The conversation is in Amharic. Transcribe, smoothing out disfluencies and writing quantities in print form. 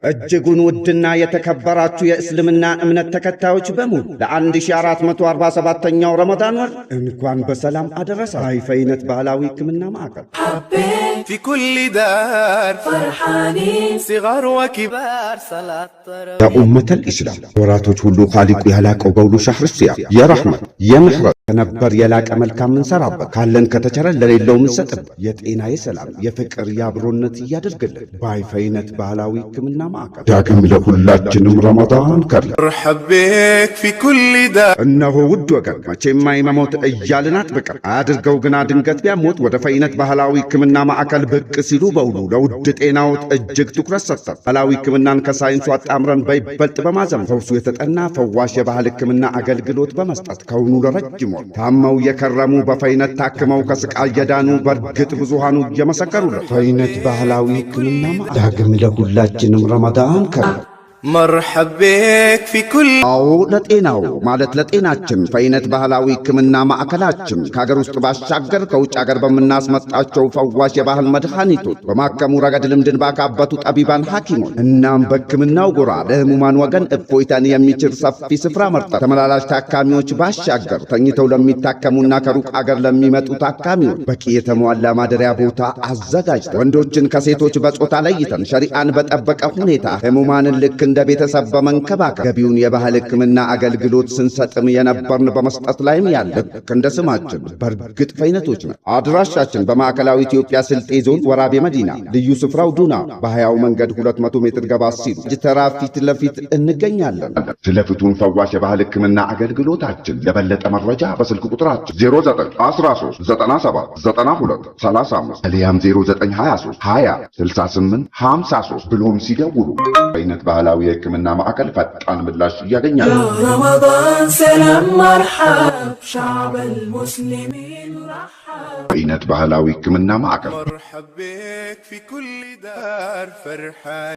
እጅጉን ውድና የተከበራችሁ የእስልምና እምነት ተከታዮች በሙሉ ለ1447ኛው ረመዳን ወር እንኳን በሰላም አደረሳችሁ። ፈይነት ባህላዊ ሕክምና ማዕከል في كل دار فرحانين صغار وكبار صلاة التراويح. يا أمة الإسلام ወራቶች ሁሉ ኻሊቁ ያላቀው በውሉ شهر الصيام የረሕመት የምህረት ከነበር የላቀ መልካም ምንሰራበት፣ ካለን ከተቸረን ለሌለው ምንሰጥበት፣ የጤና፣ የሰላም፣ የፍቅር፣ የአብሮነት እያደርግልን። ባይፈይነት ባህላዊ ሕክምና ማዕከል ዳግም ለሁላችንም ረመዳን ከሪም። مرحب بك في كل دار እነሆ ውድ ወገን፣ መቼም አይመሞት እያልን አጥብቀን አያድርገው ግና ድንገት ቢያሞት ወደ ፈይነት ባህላዊ ሕክምና ማዕከል ብቅ ሲሉ በውሉ ለውድ ጤናዎት እጅግ ትኩረት ሰጥተን ባህላዊ ሕክምናን ከሳይንሱ አጣምረን በይበልጥ በማዘመን ፈውሱ የተጠና ፈዋሽ የባህል ሕክምና አገልግሎት በመስጠት ከውኑ ለረጅም ወር ታመው የከረሙ፣ በፈይነት ታክመው ከስቃይ የዳኑ በእርግጥ ብዙሃኑ እየመሰከሩለት ፈይነት ባህላዊ ሕክምና ማዕከል ዳግም ለሁላችንም ረመዳን ከሪም። مرحب بك في كل አዎ፣ ለጤናው ማለት ለጤናችን ፈይነት ባህላዊ ሕክምና ማዕከላችን ከሀገር ውስጥ ባሻገር ከውጭ አገር በምናስመጣቸው ፈዋሽ የባህል መድኃኒቶች በማከሙ ረገድ ልምድን ባካበቱ ጠቢባን ሐኪሞች እናም በሕክምናው ጎራ ለህሙማን ወገን እፎይታን የሚችር ሰፊ ስፍራ መርጠን ተመላላሽ ታካሚዎች ባሻገር ተኝተው ለሚታከሙና ከሩቅ አገር ለሚመጡ ታካሚዎች በቂ የተሟላ ማደሪያ ቦታ አዘጋጅተን፣ ወንዶችን ከሴቶች በጾታ ለይተን፣ ሸሪአን በጠበቀ ሁኔታ ህሙማንን ልክ እንደ ቤተሰብ በመንከባከብ ገቢውን የባህል ሕክምና አገልግሎት ስንሰጥም የነበርን በመስጠት ላይም ያለ ልክ እንደ ስማችን በእርግጥ ፈይነቶች ነን። አድራሻችን በማዕከላዊ ኢትዮጵያ ስልጤ ዞን ወራቤ መዲና፣ ልዩ ስፍራው ዱና፣ በሀያው መንገድ 200 ሜትር ገባ ሲሉ ተራ ፊት ለፊት እንገኛለን። ስለ ፍቱን ፈዋሽ የባህል ሕክምና አገልግሎታችን ለበለጠ መረጃ በስልክ ቁጥራችን 09 13 97 92 35 አሊያም 0923 20 68 53 ብሎም ሲደውሉ ፈይነት ባህላዊ የሕክምና ማዕከል ፈጣን ምላሽ ያገኛሉ። رمضان سلام مرحب شعب المسلمين رحب ፈይነት ባህላዊ ሕክምና ማዕከል። مرحب بك في كل دار فرحان.